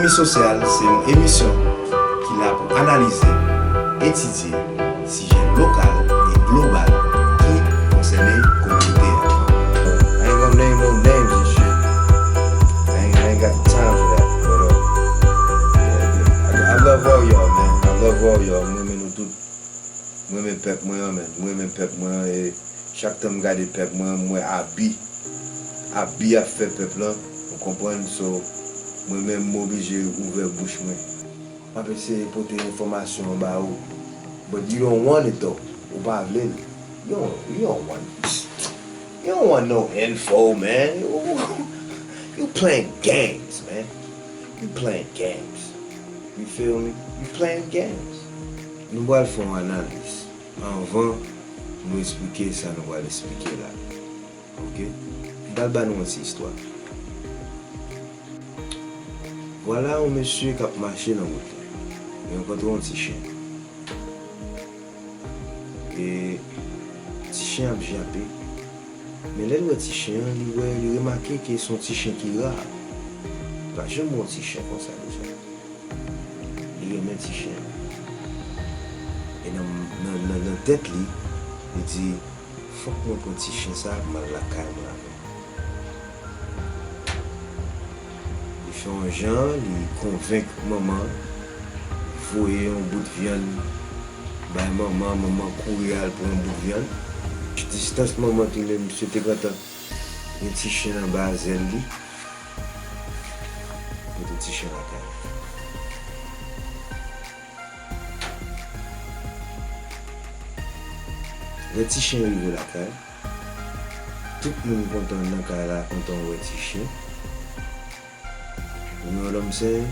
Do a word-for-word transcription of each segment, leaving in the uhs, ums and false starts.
Sosyal se yon emisyon ki la pou analize, etidye sijè lokal e global ki konsène kominote a. I ain't gonna name no names and shit. I ain't, I ain't got the time for that, but, uh, yeah, I, I love all y'all, man. I love all y'all. Mwen renmen nou tout. Mwen renmen pèp mwen an, man. Mwen renmen pèp mwen an, e chak tan m gade pèp mwen an, m wè abi. Abi ap fè pèp lan, ou konprann? So, mwen menm, m oblije ouvè bouch mwen. M ap eseye pote enfòmasyon an ba ou. But you don't want it, though. Ou pa vle l. You don't, you don't want, you don't want no info, man. You, you playing games, man. You playing games. You feel me? You playing games. Nou pral fè yon analiz anvan nou esplike sa nou pral esplike la. Oke? M pral ba nou yon ti istwa. Vwala yon mesye k ap mache nan wout li. Li rankontre yon ti chen. E ti chen ap jape. Men lè l wè ti chen an, li wè, li remake ke se yon ti chen ki ra. Pa janm wè yon ti chen konsa deja. Li renmen ti chen. E nan, nan, nan, nan tèt li, li di, "Fòk mwen pran ti chen sa a pou m al lakay mwen avè l." Li fè yon jan, li konvenk manman, voye yon bout vyann bay manman, manman kouri al pran yon bout vyann. Distans manman tounen, misye te gentan gen ti chen anba zèl li. Mete ti chen lakay. Lè ti chen rive lakay, tout moun kontan nan kay la, kontan wè ti chen. You know what I'm saying?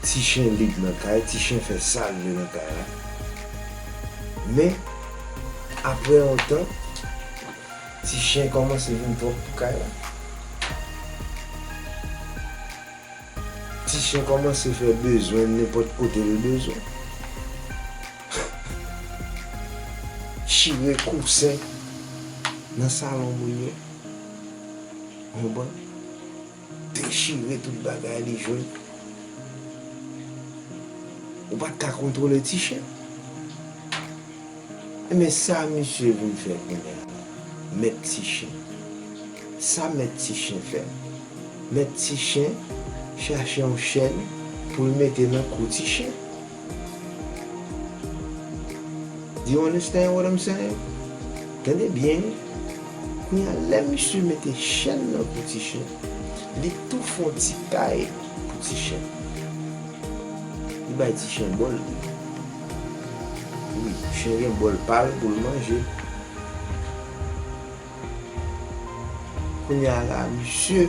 Ti chen lib nan kay, ti chen fè sa l vle nan kay la. Men, apre yon tan, ti chen kòmanse vin twòp pou kay la. Ti chen kòmanse fè bezwen nenpòt kote l bezwen. Chire kousen nan salon moun yo. Ou konprann? Dechire tout bagay li jwenn. Ou pa t ka kontwole ti chen. Ebyen, sa misye vin fè kounye a la? Mèt ti chen. Sa mèt ti chen fè? Mèt ti chen chache yon chèn pou l mete nan kou ti chen. Do you understand what I'm saying? Tande byen. Kounye a, lè misye mete chèn nan kou ti chen, li tou fè yon ti kay pou ti chen. Li bay ti chen bòl. Wi, chen gen bòl pa l pou l manje. Kounye a la, misye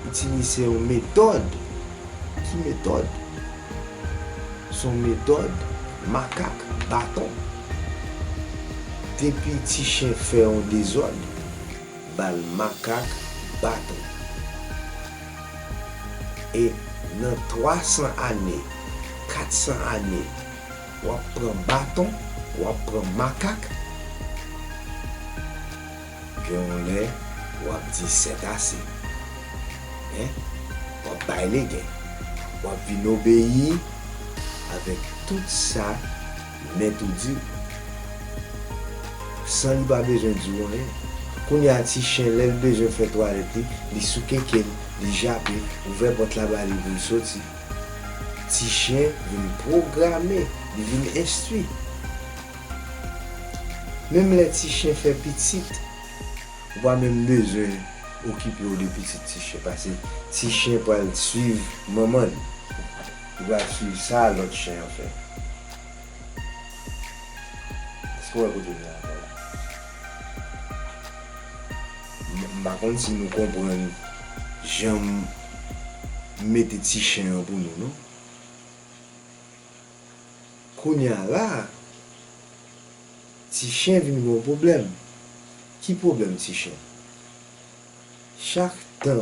itilize yon metòd. Ki metòd? Se yon metòd makak baton. Depi ti chen fè yon dezòd, ba l makak baton. E nan twa san ane, kat san ane, w ap pran baton, w ap pran makak, gen yon lè, w ap di sètase. Hein? W ap bay legen. W ap vin obeyi avèk tout sa mèt ou di w. San li pa bezwen di w anyen. Kounye a, ti chen, lè l bezwen fè twalèt li, li sou keke l, li jape, ouvè pòt la ba li pou l soti. Ti chen vin pwograme, li vin enstwi. Menm lè ti chen fè pitit, ou pa menm bezwen okipe w de pitit ti chen, paske ti chen pral swiv manman l. Li pral swiv sa lòt chen an fè. Èske w wè kote m ye avè w la? M, m pa konn si nou konprann jan m mete ti chen an pou nou, non. Kounye a la, ti chen vin gen yon pwoblèm. Ki pwoblèm ti chen? Chak tan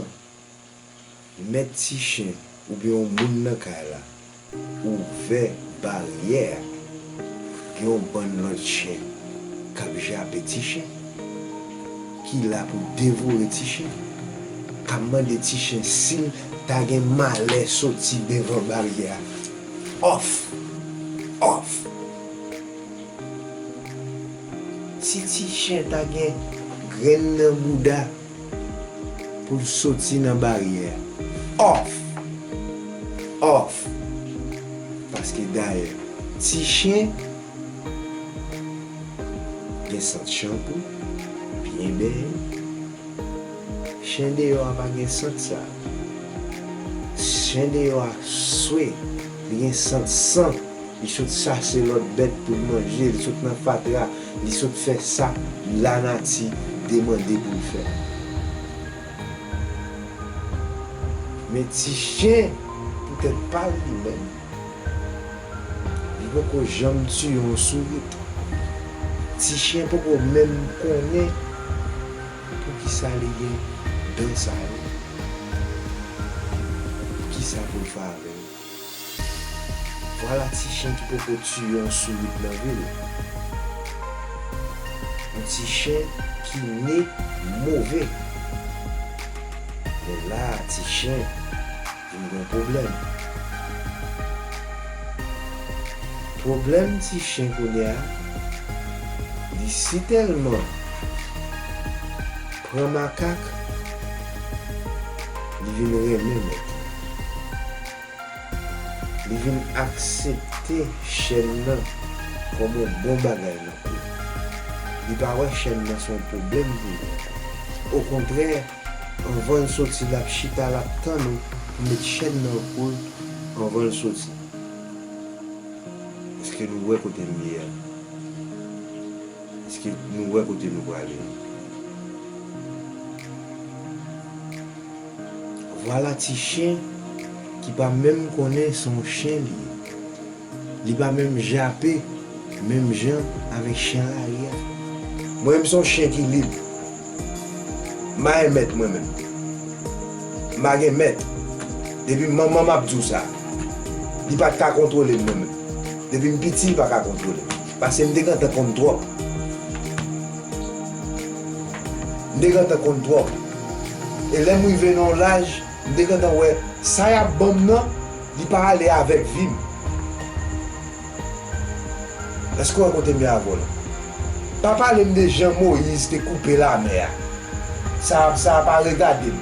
mèt ti chen oubyen yon moun nan kay la ouvè baryè a, gen yon bann lòt chen k ap jape ti chen, ki la pou devore ti chen. k ap mande ti chen si l ta gen malè soti devan baryè a. Off! Off! Si ti chen ta gen grenn nan bouda pou l soti nan baryè a. Off! Off! Paske dayè, ti chen gen sant chanpou, byen benyen. Chen deyò a pa gen sant sa. Chen deyò a swe, li gen sant san. Li sot chache lòt bèt pou l manje, li sot nan fatra, li sot fè sa lanati demande pou l fè. Men ti chen, poutèt pa l li menm, li poko janm tiye yon sourit. Ti chen poko menm konnen poukisa li gen dan sa yo. Kisa pou l fè avè l? Vwala ti chen ki poko tiye yon sourit nan vi l. Yon ti chen ki ne move. Men la a, ti chen vin gen pwoblèm. Pwoblèm ti chen kounye a, li sitèlman pran makak, li vin renmen mèt li. Li vin aksepte chèn nan kòm yon bon bagay nan kou l. Li pa wè chèn nan se yon pwoblèm pou li ankò. Okontrè, anvan l soti, l ap chita, l ap tann ou pou met chèn nan kou l anvan l soti. Èske nou wè kote n ye a? Èske nou wè kote nou prale? Vwala ti chen ki pa menm konnen se yon chen li ye. Li pa menm jape menm jan avèk chen lari a. Mwen menm se yon chen ki lib. M pa gen mèt mwen menm. M pa gen mèt. Depi manman m ap di w sa. Li pa t ka kontwole m mwen menm. Depi m piti, li pa ka kontwole m. Paske m te gentan konn twòp. M te gentan konn twòp. E lè m rive nan yon laj, m te gentan wè sa y ap ban m nan, li pa ale avèk vi m. Èske w wè kote m ye avè w la? Pa pale m de jan Moyiz te koupe lamè a. Sa, sa a pa regade m.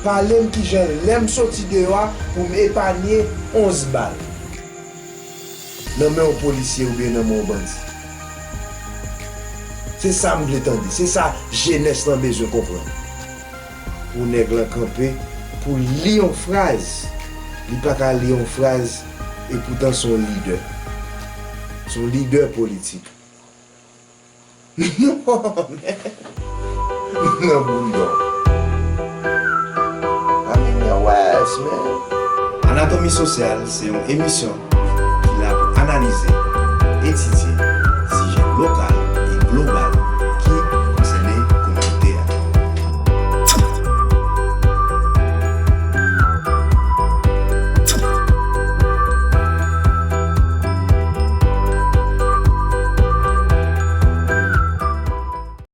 Pale m kijan lè m soti deyò a pou m epanye onz bal nan men yon polisye oubyen nan men yon bandi. Se sa m vle tande. Se sa jenès lan bezwen konprann. Pou nèg lan kanpe, pou li yon fraz, li pa ka li yon fraz, epoutan se yon lidè. Se yon lidè politik. Non, men. Nan bouyon. I mean, yo, wès, men. Anatomi Sosyal se yon emisyon ki la pou analize, etidye sijè lokal,